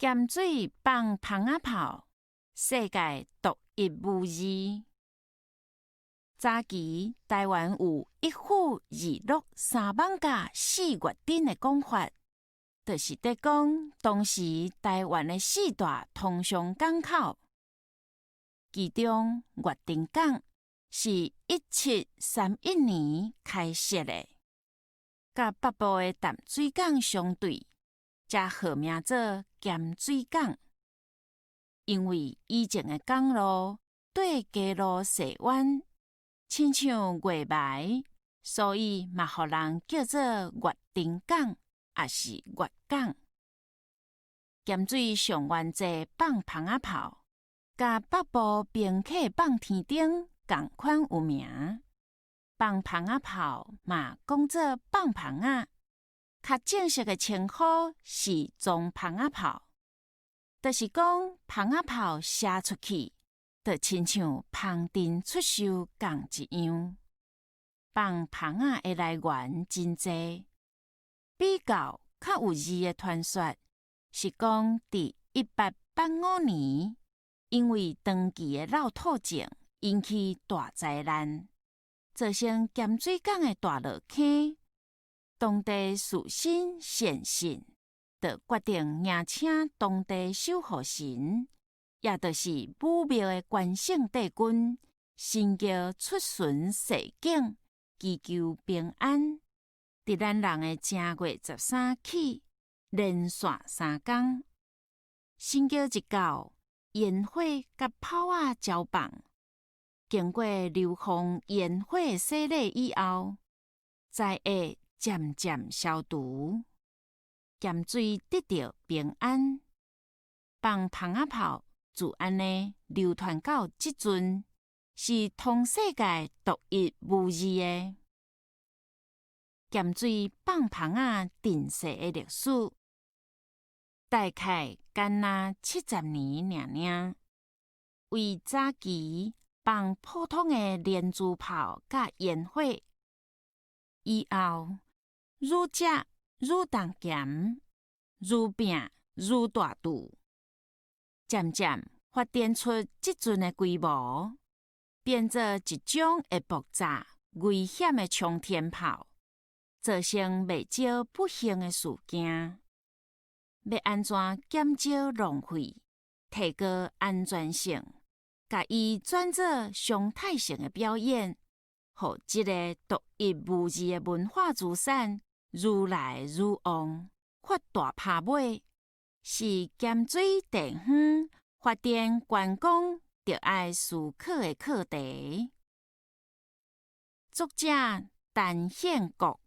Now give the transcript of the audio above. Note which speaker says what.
Speaker 1: 鹹水放蜂仔炮，世界獨一無二。早期台灣有一虎二鹿三艋舺四月鎮的講法，就是佇講當時台灣的四大通商港口，其中月津港是1731年開設的，佮北部的淡水港相對，才號名做鹹水港。因為以前的港路綴街路踅彎，親像月眉，所以嘛予人叫做月津港，抑是月港。鹹水上偌濟放蜂仔炮，佮北部賓客放天燈仝款有名。放蜂仔炮嘛講做放蜂仔，較正式的稱呼是撞蜂仔炮，就是講蜂仔炮射出去，就親像蜂陣出岫仝一樣。放蜂仔的來源真濟，比較較有字的傳說是講，佇1885年，因為長期的落吐症引起大災難，造成鹹水港的大落坑。當地士紳善信，就決定迎請當地守護神，也就是武廟的關聖帝君，神轎出巡踅境，祈求平安。佇咱人的正月十三起，連續3工，神轎一到，煙火佮炮仔齊放。經過流放煙火的洗禮以後，災厄漸漸消除，鹹水得著平安。放蜂仔炮就按呢流傳到這陣，是通世界獨一無二的。鹹水放蜂仔陣勢的歷史，大概干焦70年爾爾。為早期放普通的連珠炮佮煙火，以後愈食愈重鹹，愈拚愈大肚，漸漸發展出這陣的規模，變做一種會爆炸、危險的沖天炮，造成袂少不幸的事件。欲按怎減少浪費，提高安全性，共伊轉做常態性的表演，予這个獨一無二的文化資產愈來愈旺，發大拍尾，是鹹水地方發展觀光著愛思考的課題。作者陳憲國。